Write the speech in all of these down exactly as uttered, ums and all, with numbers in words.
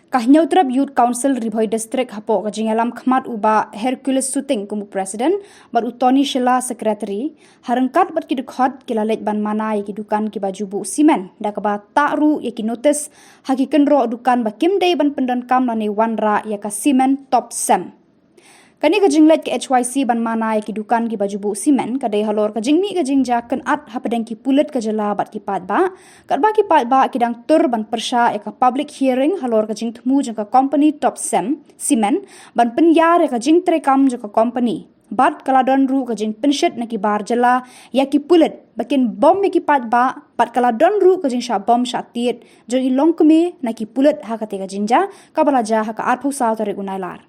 Ka Hynñiewtrep Youth Council Ri Bhoi District hapoh ka jingïalam khmat u Bah Hercules Suting kum u President bad u Tony Shylla Secretary, ha ryngkat bad ki dkhot ki la leit ban mana ïa ki dukan kiba ju buh simen da kaba tah ruh ïa ki notis ha ki kynroh dukan ba kim dei ban pyndonkam lane wanrah ïa ka simen Top Sem. Kane ka jingleit ka H Y C ban mana ïa ki dukan kiba ju buh simen ka dei halor ka jingmih ka jingjia kynat hapdeng ki pulit ka jylla bad ki paidbah, katba ki paidbah ki dang tur ban pyrshah ïa ka public hearing halor ka jingthmu jong ka kompani Top Sem Simen ban pynïar ïa ka jingtreikam jong ka kompani. Bad ka la don ruh ka jingpynshit na ki bar jylla ïa ki pulit ba kin bom ïa ki paidbah, bad ka la don ruh ka jingshah bom shah tied jong i longkmie na ki pulit ha katei ka jingjia kaba la jia ha ka arphew saw tarik u Nailar.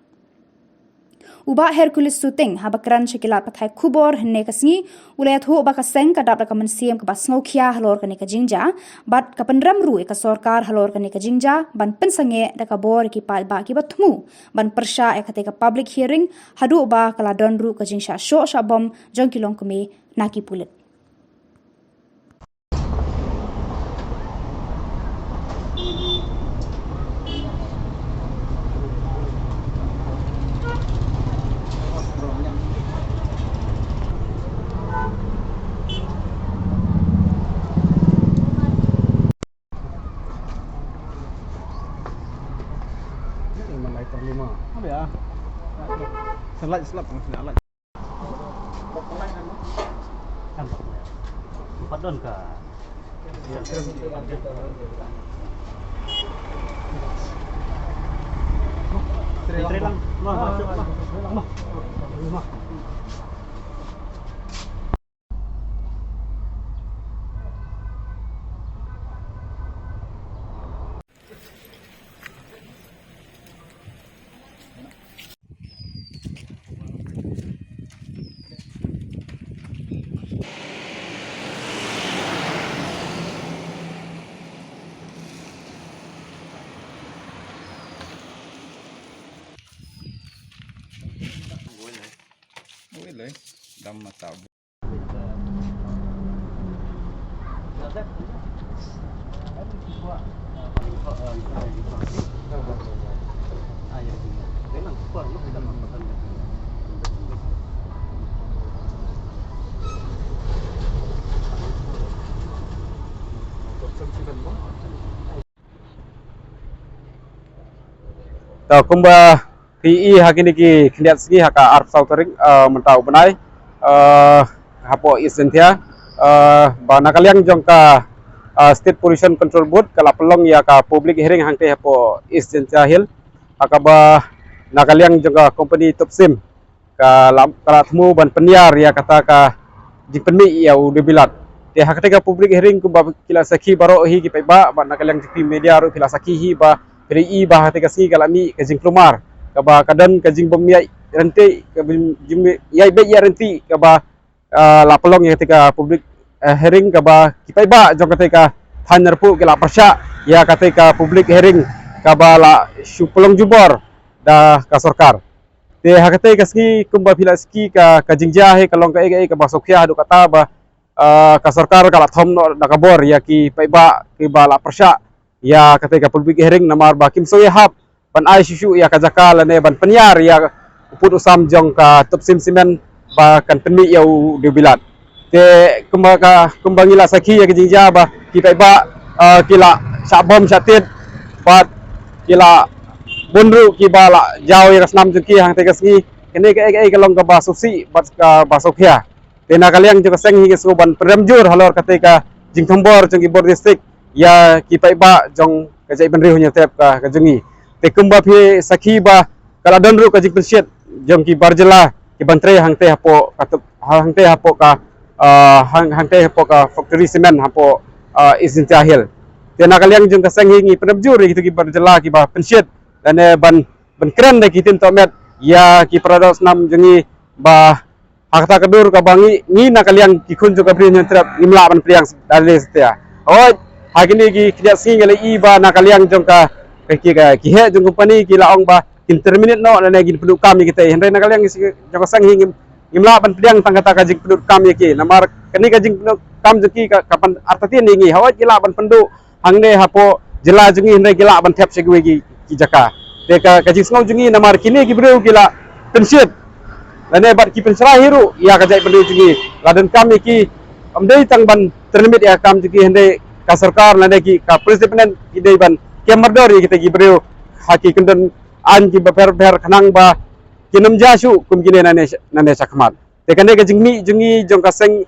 U Bah Hercules Suting, haba kren sha ki lad pathai khubor hynne ka sngi, u la ïathuh ba ka seng ka dap da ka mynsiem kaba sngewkhia halor kane ka jingjia bad ka pynrem ruh ïa ka sorkar halor kane ka jingjia ban pynsangeh da ka bor ïa ki paidbah kiba thmu ban pyrshah ïa katei ka public hearing haduh ba ka la don ruh ka jingshah shoh shah bom jong ki longkmie na ki pulit. Apa ya? Slide slap, slide. Kan, Pak Don ka. Trailer. Trailer. Wah, masuk, wah. Ui, le, dam mata. To, kumba phi i ha kine ki khyndiat sngi ha ka arphew saw tarik, eh, mynta u bnai, eh, hapoh East Jaintia, eh, ba na ka liang jong ka, eh, State Pollution Control Board ka la pynlong ïa ka public hearing hangtei hapoh East Jaintia Hills, ha kaba na ka liang jong ka company Topsim ka la, ka la thmu ban pynïar ïa kata ka jingpynmih ïa u dewbilat. Te ha katei ka public hearing kumba ki la sakhi baroh hi ki paidbah, bad na ka liang jong phi media ruh phi la sakhi hi ba phi la i ba ha katei ka sngi ka la mih ka jingkulmar kaba ka don ka jingbym ïaid ryntih, ka bym, jingïaid beit ïaid ryntih kaba, ah, la pynlong ïa katei ka public, eh, hearing kaba ki paidbah jong katei ka thaiñ Nongpoh ki la pyrshah ïa katei ka public hearing kaba la shu pynlong jubor da ka sorkar. Te ha katei ka sngi kumba phi la sakhi ka, ka jingjia hi ka long kaei kaei kaba sngewkhia haduh katta ba, ah, ka sorkar ka la thom noh da ka bor ïa ki paidbah kiba la pyrshah ïa katei ka public hearing namar ba kim sngewhap ban ai shuh shuh ïa ka jaka lane ban pynïar ïa u pud u sam jong ka Topsim Cement ba kan pynmih ïa u dewbilat. Te kumba ka, kumba ngi la sakhi ïa ka jingjia ba ki paidbah, ah, ki la shah bom shah tied bad ki la bun ruh kiba la jaw ïa ka snam jong ki hangtei ka sngi. Kane kaei kaei ka long kaba sngewsih bad kaba sngewkhia. Te na ka liang jong ka seng hi ngi sngew ban pynrem jur halor katei ka jingthombor jong ki bor district ïa ki paidbah jong ka jaitbynriew Hynñiewtrep ka, ka jong ngi. Te kumba phi sakhi ba ka la don ruh ka jingpynshit jong ki bar jylla ki ban trei hangtei hapoh ka tup, hangtei hapoh ka, ah, hang, hangtei hapoh ka factory cement hapoh, ah, East Jaintia Hills. Te na ka liang jong ka seng hi ngi pynrem jur ïa kito ki bar jylla kiba pynshit lane ban, ban kren da ki ktien tohmet ïa ki para doh snam jong ngi ba ha kata ka dur kaba ngi, ngi na ka liang ki khun jong ka Bri Hynñiewtrep ngim lah ban pdiang da lei satia. Hooid, ha kine ki khyndiat sngi ngi la i ba na ka liang jong ka, ka, ki, ka, ki heh jong company ki la ong ba kin terminate noh lane kin pynduh kam ïa kitei. Hynrei na ka liang jong ka seng hi ngim, ngim lah ban pdiang tang kata ka jingpynduh kam ïa ki. Namar kane ka jingpynduh kam jong ki ka, ka pan artatien ïa ngi. Hooid ki lah ban pynduh hangne hapoh jylla jong ngi hynrei ki lah ban thep sha kiwei ki, ki jaka. Te ka, ka jingsngew jong ngi namar kine ki briew ki la pynshit lane bad ki pynshrai hi ruh ïa ka jaitbynriew jong ngi. La donkam ïa ki, ym dei tang ban tyrlimit ïa ka kam jong ki, hynrei ka sorkar lane ki, ka police department ki dei ban kem mardor ïa kita ki briew ha ki kyndon aiñ kiba pher pher khnang ba kin ym jia shuh kum kine nangne, nangne shakhmat. Te kane ka jingmih jong ngi jong ka seng,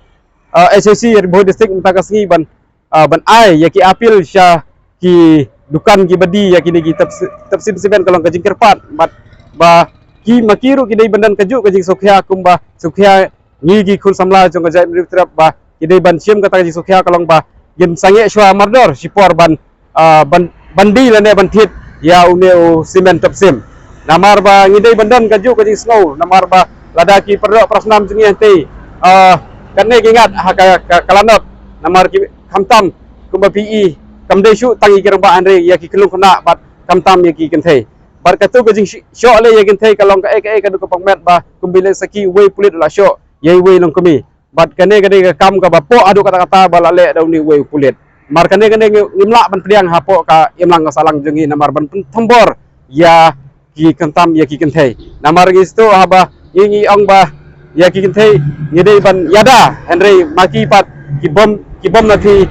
uh, H I C Ri Bhoi District mynta ka sngi ban, uh, ban ai ïa ki appeal sha ki dukan kiba die ïa kine ki tap si-, tap sim simen ka long ka jingkyrpad bad ba ki ma ki ruh ki dei ban don kajuh ka jingsngewkhia kumba sngewkhia ngi ki khun samla jong ka jaitbynriew Trep ba ki dei ban shim kata ka jingsngewkhia ka long ba ngin sangeh shuwa mardor shipor ban, ah, ban, ban die lane ban thied ïa une u simen tap sim. Namar ba ngi dei ban don kajuh ka jingsngew namar ba lada ki para doh para snam jong ngi hangtei, ah, katne ki ngat ha ka, ka, ka lanot namar ki khamtam kumba phi i kam dei shuh tang ïa ki rangbah hynrei ïa ki khyllung khynnah bad khamtam ïa ki kynthei. Bad katu ka jingshoh leh ïa ki kynthei ka long kaei kaei ka dei ka pangmet ba kumba leh sakhi uwei u pulit u la shoh ïa uwei u longkmie. Bad kane ka dei ka kam kaba poh haduh katta katta ba la leh da une uwei u pulit. Namar kane kane ngi, ngim lah ban pdiang hapoh ka imlang ka sahlang jong ngi namar ban pynthombor ïa ki khamtam ïa ki kynthei. Namar ngi sngewthuh haba ngi, ngi ong ba ïa ki kynthei ngi dei ban ïada, hynrei ma ki pat ki bym, ki bym na thi,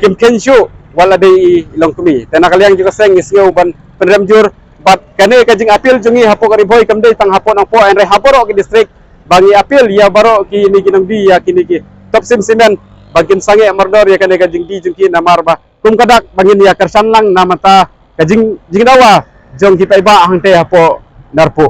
kim kheiñ shuh wat la dei i longkmie. Te na ka liang jong ka seng ngi sngew ban pynrem jur bad kane ka jingappeal jong ngi hapoh ka Ri Bhoi kam dei tang hapoh Nongpoh hynrei ha baroh ki district ba ngi appeal ïa baroh kine ki nongdie ïa kine ki tap sim simen ba kin sangeh mardor ïa kane ka jingdie jong ki namar ba kum ka dak ba ngin ïa kyrshan lang na bynta ka jing, jingdawa jong ki paidbah hangtei hapoh Narpuh.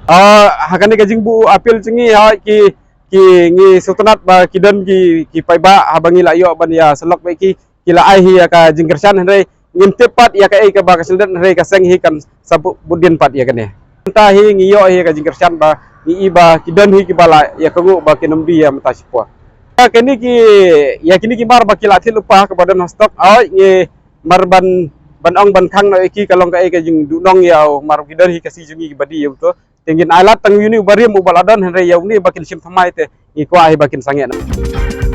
Ah, ha kane ka jingbuh appeal jong ngi ha ki, ki ngi sngewtynnat ba ki don ki, ki paidbah haba ngi la ïoh ban ïa sylok bad ki, ki la ai hi ïa ka jingkyrshan hynrei ngim tip pat ïa kaei kaba ka sngewdon hynrei ka seng hi kan sa bud, bud dien pat ïa kane. Mynta hi ngi ïoh hi ïa ka jingkyrshan ba ngi i ba ki don hi kiba la ïa ka nguh ba kin ym die ïa mynta shipor. Ïa kine ki, ïa kine ki mar ba ki la thied lypa kaba don ha stock, ai ngi mar ban, ban ong ban khang noh ïa ki ka long kaei ka jingduhnong ïa u mar ki don hi ka shi jong ngi kiba die ïa u to. Te ngin ai lad tang ïa une u barim uba la don hynrei ïa une ba kin shim thymmai te ngi kwah hi ba kin sangeh noh.